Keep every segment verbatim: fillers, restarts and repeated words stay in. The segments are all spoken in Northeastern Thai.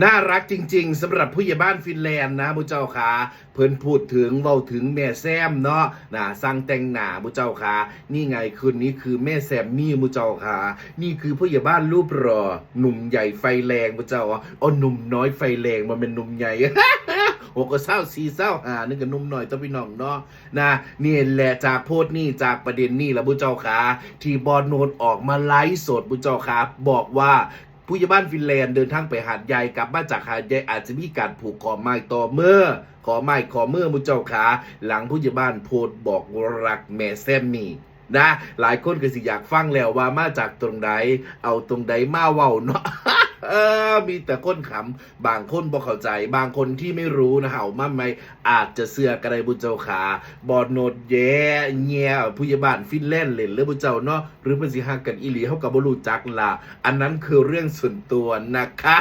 น่ารักจริงๆ สำหรับผู้ใหญ่บ้านฟินแลนด์นะหมู่เจ้าขา เพิ่นพูดถึง เว้าถึงแม่แซมเนาะนะ สั่งแต่งหน้าหมู่เจ้าขา นี่ไง คืนนี้คือแม่แซมมี่หมู่เจ้าขา นี่คือผู้ใหญ่บ้านรูปหล่อ หนุ่มใหญ่ไฟแรงหมู่เจ้า อ๋อ หนุ่มน้อยไฟแรง บ่แม่นหนุ่มใหญ่ หกก็เศร้าสี่เศร้าห้า นึกกับหนุ่มน้อยตัวพี่น้องเนาะนะ นี่แหละ จากโพสต์นี่ จากประเด็นนี่ละหมู่เจ้าขา ที่บอสโนตออกมาไลฟ์สดหมู่เจ้าขา บอกว่า ผู้ใหญ่บ้านฟินแลนด์เดินทางไปหาดใหญ่ กลับมาจากหาดใหญ่ อาจจะมีการผูกข้อไม้ต่อมือ ข้อไม้ข้อมือหมู่เจ้าขา หลังผู้ใหญ่บ้านโพสต์บอกรักแม่แซมมี่นะ หลายคนก็สิอยากฟังแล้วว่ามาจากตรงใด เอาตรงใดมาเว้าเนาะ เออ มีแต่คนขำ บางคนบ่เข้าใจ บางคนที่ไม่รู้นะ เฮามาใหม่ อาจจะเชื่อก็ได้หมู่เจ้าขา บอสโนตแย่แย่ผู้ใหญ่บ้านฟินแลนด์เล่นเลยหมู่เจ้าเนาะ หรือเพิ่นสิฮักกันอีหลี เฮาก็บ่รู้จักล่ะ อันนั้นคือเรื่องส่วนตัวนะคะ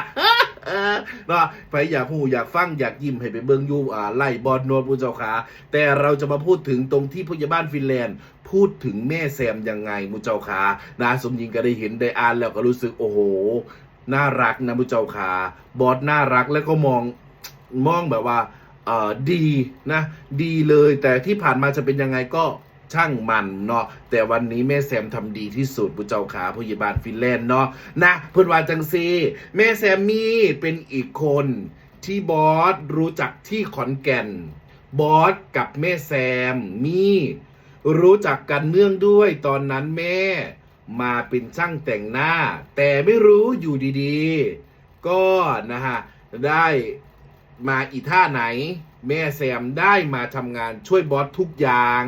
เนาะ ใผอยากฮู้อยากฟังอยากยิ้มให้ไปเบิ่งอยู่ อ่า ไลฟ์บอสโนตหมู่เจ้าขา แต่เราจะมาพูดถึงตรงที่ผู้ใหญ่บ้านฟินแลนด์พูดถึงแม่แซมยังไงหมู่เจ้าขา นะ สมหญิงก็ได้เห็นได้อ่านแล้วก็รู้สึก โอ้โห น่ารักนะหมู่เจ้าขา บอสน่ารักแล้วก็มอง มองแบบว่า เอ่อ ดีนะ ดีเลย แต่ที่ผ่านมาจะเป็นยังไงก็ช่างมันเนาะ แต่วันนี้แม่แซมทำดีที่สุดหมู่เจ้าขา ผู้ใหญ่บ้านฟินแลนด์เนาะนะ เพิ่นว่าจังซี่ แม่แซมมี่เป็นอีกคนที่บอสรู้จักที่ขอนแก่น บอสกับแม่แซมมี่รู้จักกันเนื่องด้วยตอนนั้นแม่มาเป็นช่างแต่งหน้า แต่ไม่รู้อยู่ดีๆ ก็นะฮะ ได้มาอีท่าไหน แม่แซมได้มาทำงานช่วยบอสทุกอย่าง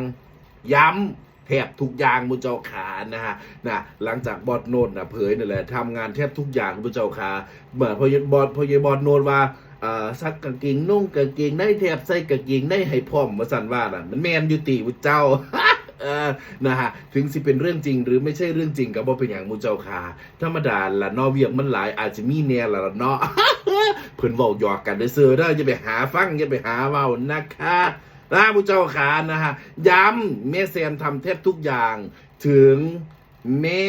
ย้ำแทบทุกอย่างหมู่เจ้าขานะฮะ นะ หลังจากบอสโนตนะเผยนั่นแหละ ทำงานแทบทุกอย่างหมู่เจ้าขา เมื่อพ่อใหญ่บอส พ่อใหญ่บอสโนตว่า เอ่อ ซักกางเกงนุ่งกางเกงใน แทบใส่กางเกงในให้พร้อม ว่าซั่นว่าน่ะ มันแม่นอยู่ติหมู่เจ้า เออ นะฮะ ถึงสิเป็นเรื่องจริงหรือไม่ใช่เรื่องจริงก็บ่เป็นหยังหมู่เจ้าขา ธรรมดาล่ะเนาะ เวียกมันหลาย อาจจะมีแหน่ล่ะเนาะ เพิ่นเว้าหยอกกันซื่อๆเด้อ อย่าไปหาฟัง อย่าไปหาเว้านะคะ นะหมู่เจ้าขานะฮะ ย้ำ แม่แซมทำแทบทุกอย่าง ถึงแม่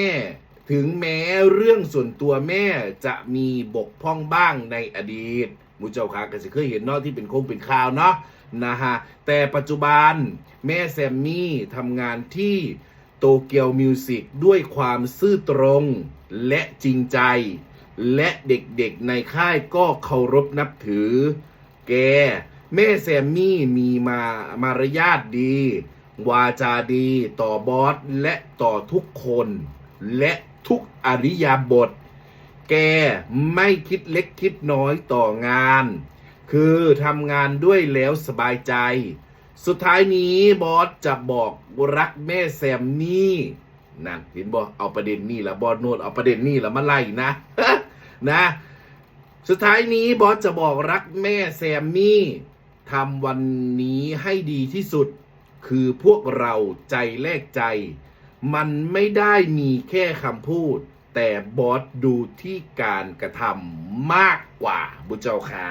ถึงแม้เรื่องส่วนตัวแม่จะมีบกพร่องบ้างในอดีต หมู่เจ้าขาก็สิเคยเห็นเนาะ ที่เป็นคงเป็นข่าวเนาะ นะฮะ แต่ปัจจุบันแม่แซมมี่ทำงานที่โตเกียวมิวสิกด้วยความซื่อตรงและจริงใจ และเด็กๆในค่ายก็เคารพนับถือแก แม่แซมมี่มีมา มารยาทดี วาจาดีต่อบอสและต่อทุกคน และทุกอิริยาบถ แกไม่คิดเล็กคิดน้อยต่องาน คือทำงานด้วยแล้วสบายใจ สุดท้ายนี้บอสจะบอกรักแม่แซมมี่ นั่น เห็นบ่ เอาประเด็นนี่ละ บอสโนตเอาประเด็นนี่ละมาไล่นะ นะ สุดท้ายนี้บอสจะบอกรักแม่แซมมี่ ทำวันนี้ให้ดีที่สุด คือพวกเราใจแลกใจ มันไม่ได้มีแค่คำพูด แต่บอสดูที่การกระทำมากกว่าหมู่เจ้าขา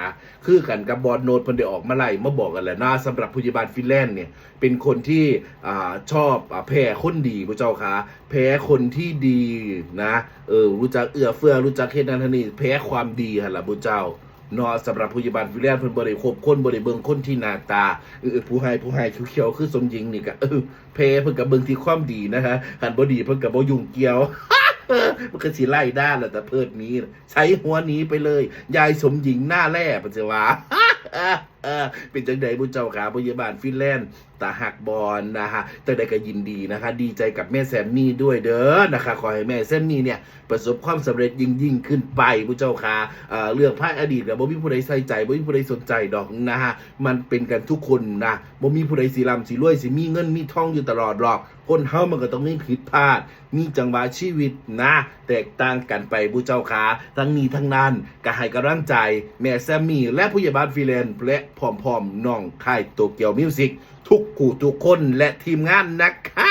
คือกันกับบอสโนตเพิ่นได้ออกมาไล่มาบอกกันแหละนะ สำหรับผู้ใหญ่บ้านฟินแลนด์เนี่ย เป็นคนที่ อ่า ชอบ อ่า แพ้คนดีหมู่เจ้าขา แพ้คนที่ดีนะ เออ รู้จักเอื้อเฟื้อ รู้จักเฮ็ดนั่นเฮ็ดนี่ แพ้ความดีหั่นล่ะหมู่เจ้า เนาะ สำหรับผู้ใหญ่บ้านฟินแลนด์ เพิ่นบ่ได้คบคน บ่ได้เบิ่งคนที่หน้าตา เออ ผู้ให้ ผู้ให้เขียวๆ คือสมหญิงนี่ก็ เออ แพ้ เพิ่นก็เบิ่งที่ความดีนะฮะ คันบ่ดีเพิ่นก็บ่ยุ่งเกี่ยว มันก็สิไล่ด่าแล้วแต่เพิดหนี ใส่หัวหนีไปเลย ยายสมหญิงหน้าแหล่ เพิ่นสิว่า เออ เป็นจังใด๋หมู่เจ้าขา ผู้ใหญ่บ้านฟินแลนด์ ตาฮักบ่นะฮะ จังใด๋ก็ยินดีนะคะ ดีใจกับแม่แซมมี่ด้วยเด้อนะคะ ขอให้แม่แซมมี่เนี่ย ประสบความสำเร็จยิ่งๆขึ้นไปหมู่เจ้าขา เอ่อ เรื่องภายอดีตก็บ่มีผู้ใดใส่ใจ บ่มีผู้ใดสนใจดอกนะฮะ มันเป็นกันทุกคนนะ บ่มีผู้ใดสิร่ำสิรวย สิมีเงินมีทองอยู่ตลอดหรอก คนเฮามันก็ต้องมีผิดพลาด มีจังหวะชีวิตนะ แตกต่างกันไปหมู่เจ้าขา ทั้งนี้ทั้งนั้นก็ให้กำลังใจแม่แซมมี่ และผู้ใหญ่บ้านฟินแลนด์ และพร้อมๆน้องค่ายโตเกียวมิวสิก ทุกคู่ทุกคนและทีมงานนะคะ